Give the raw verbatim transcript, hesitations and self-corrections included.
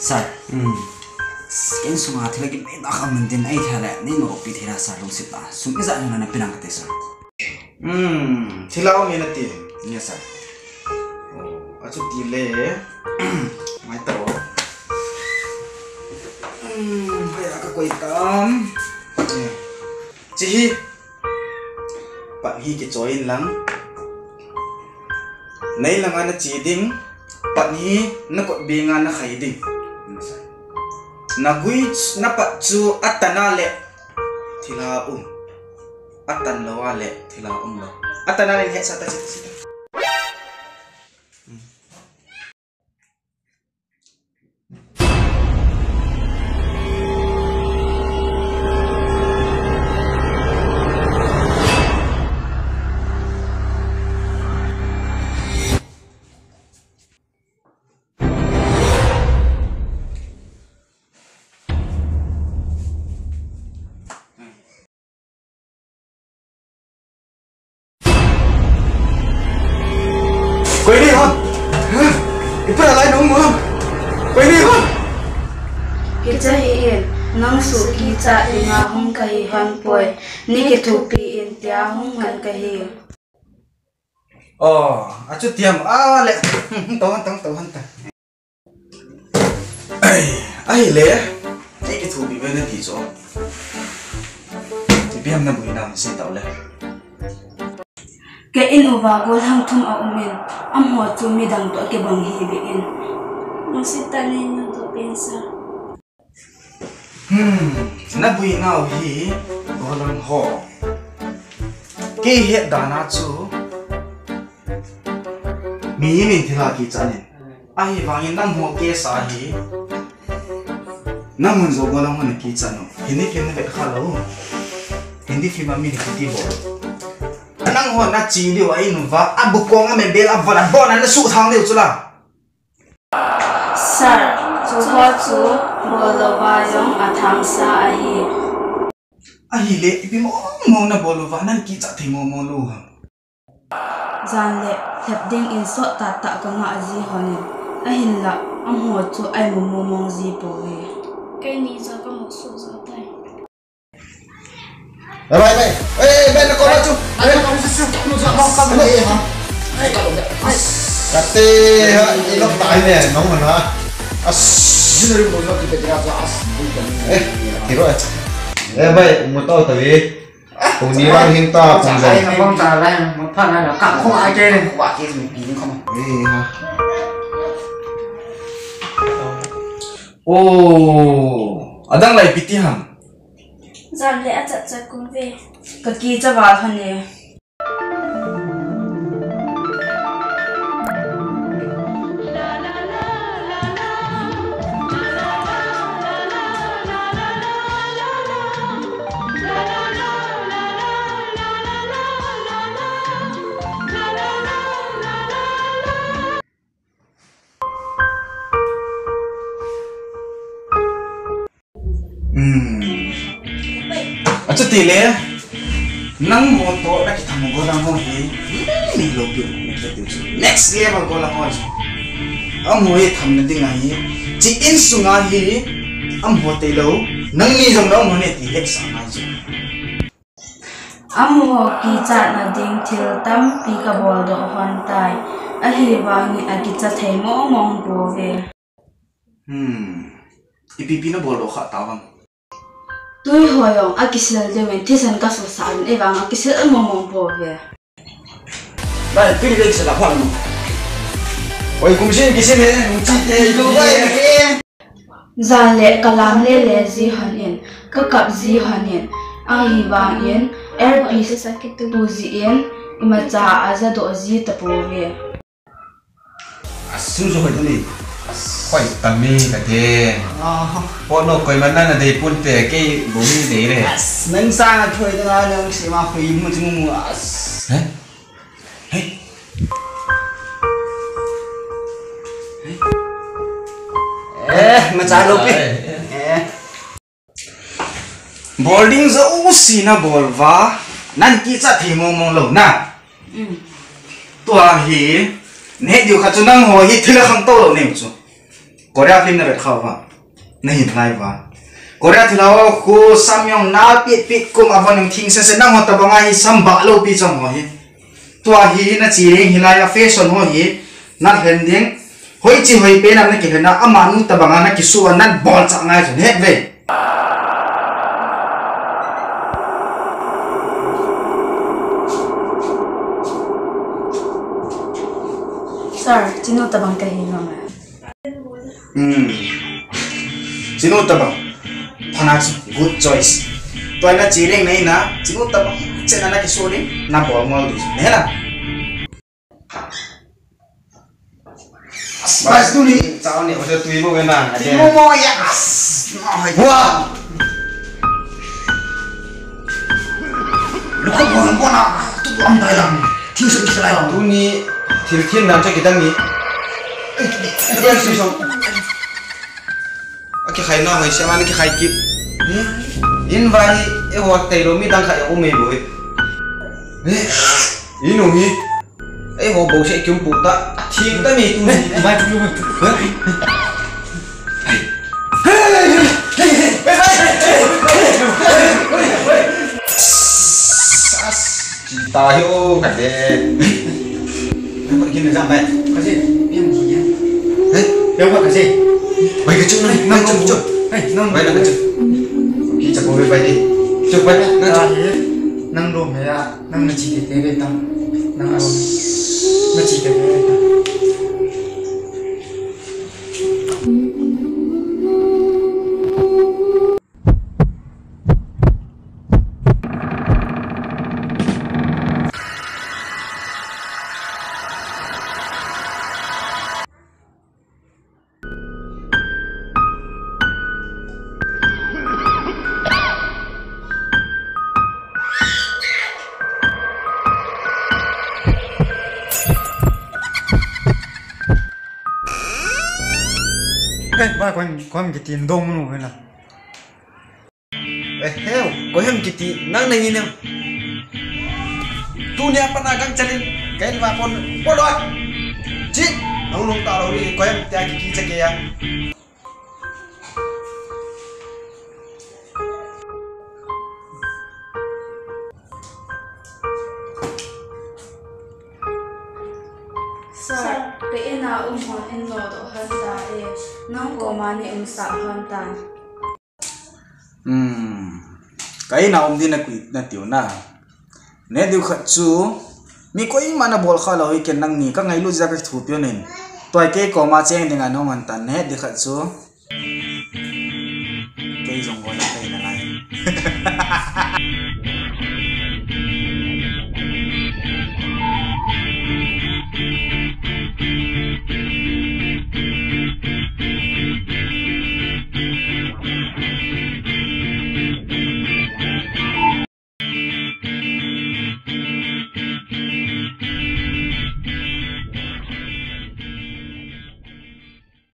Sir, hmm. Ken sunga thil kibe da kha man tin ai thale, nei mo pi thila sir lungset ta. Sum ijat na na pinang kate sir. Hmm, thila o mi na ti. Yes sir. Oh, achuti le. Mai ta ro. Hmm, hai ka koi tam. Eh. Chi hi. Pat hi kichoi in lang. Nei langa na chi ding. Pat hi na kot benga na khai ding. Na gui ch-, na pat chu atana le thila um. Atan lo a le thila um lo. Atana le het sa ta chi ta chi ta. Koi ni hon? Ipi lai nung mo? Koi ni hon? Kicha hih in, nang suh kichat dinga hung kahi hon poi, nei kithupi in tia hung ngan kahi. Oh, achuti ham, a le, tong, tong, tong, tong. Ai, ahile, nei kithupi ve na ti chu. Ipi ham na buina sei tau le. Kei in uva gollhang thum aum in, amaho chu midang toh kibang hih beh in. Nungset tah in nei natoh pen sir. Hmm, na buinau hi, gollhang ho. Kei het dan a chu, mi min thila kichat in. Ahivangin nangho case a hi, nangho jong gollhang ho na kichat u. Hindi film na vet kha lou. Hindi film a mi hi kiti bol. Nangho na chi diu a in uva, a bukong a membel a von a bon a na suhthang diu chu la. Sir, chuho chu bol louva jong athangsa ahi. Ahile, ipi mong mong na bol uva, nang kichat thei mong mong lou ham. Jan le lhep ding in sot tah tah ka ngah ji hon in, ahinlah, amaho chu ei mu mong mong ji pouve. Keini jong ka mu suh jo tai. Bye, bye, bye. Eh, bye, na call chu. Bye, bye, bye. Kate, ha, i lok tai ne, nong mana. As. Eh, kiro eh. Eh, bye, mu tau tavi. Kong ni lang hin ta, kong jong. Ai, mong ta lai, mong pha lai, ka kho ai ke le. Wa ke mi pi ni kho. Eh, ha. Oh, adang lai ipi ti ham. Jan le achat chat kum ve. Ka kicha val hon e. Hmm. Achuti le, nangho toh na kitham gollhang ho hi, mi lou pi, mi lou pi chu. Next level gollhang ho chu. Amaho hi thamna ding ahi. Chi insunga hi, amaho tei lou, nangni jong nangho ne ti hetsah ngai chu. Amaho kichatna ding thil tampi ka boldoh hon tai. Ahivangin akicha thei mong mong pouve. Hmm. Ipi pi na boldoh kha tau ham. Tui ho jong akisil ding in thisan ka susah in, ahivang akisil mong mong pouve. Bai, tui le kisil a hon. Oi, kum sin kisil he, nung chi te, lu bai he. Jan le ka lam le le ji hon in, ka kap ji hon in, ahivangin, L P sa kitu ji in, imacha aja doh ji tapouve. Asu jo hoi tani. Hoi tami ka te. Ah. Pono koiman na na dei pon te, kei bou hi dei le. As, nang sa na thoi ta na nang si ma hoi mu ti mu mu as. Eh? Hey. Hey. Macha lou pi. Eh. Bol ding jouse nabol uva, nakicha thei mong mong lou na. Mm. Tua hi, nahet diu khat chu nangho hi thil a khangtou lou nei u chu. Korea film navet khauva. Nahin lai uva. Korea thilha ho khu samyang na pit pit kum a von thing se se nangho tabanga hi sam bah lou pi chang ho hi. Tua hi nache ding hilai a fashion ho hi. Nalhen ding. Hoiche hoipen a nakilhen a amanu tabanga nakisuh a nabol chah ngai chun het ve. Sir, chinu tabang kahi nom e. Hmm. Chinu tabang. Phana chu. Good choice. Tua nache ding nahi na. Chinu tabang. Chena nakisuh ding. Nabol ngol ding. Nahe na. Bas tuni. Chao ni, hote tui bo wena. Tui mo mo ya. As. No hai. Wa. Lukha bon bon na. Tu am dai lang. Thing sum kisalai lang. Tuni thil thil nan cha kidang ni. Ai, ai, ai, ai. Akikhai na hoi se man kikhai kit. In vai e ho tailou mi dang khai o me boi. Inu hi. Eiho bouseh kium pu ta, thing ta mi tu. Vai tu. Chi ta hi o ka de. Kin jam bai. Ka si, piang ji ya. Hei, piang ka si. Bai ka chu na, nang chu chu. Hei, nang bai na ka chu. Ki cha ko bai di. Chu bai na chu. Nang ro me ya. Nang nache teitei ve tang. Nang a, nache teitei ve tang. Eh, ba, koim, koim kiti dong nu hela. Eh, heu, koim kiti, nang nang inem. Tunia pat na gang chalin, kain va pon, poloi. Chit, nang nung ta lo ni, koim tia kiki chake ya. Sir, ka in a um hon in nodoh hon ta e, nang koma nei umsah hon tan. Hmm, ka in a um ding na koi na tiu na. Neh diu khat chu, mi koima na bol kha lou hi ken nangni ka ngailut jeh a ka kithupi un. Tua kei koma cheng ding a nong an tan neh diu khat chu. Kei jong bol na kei na lai.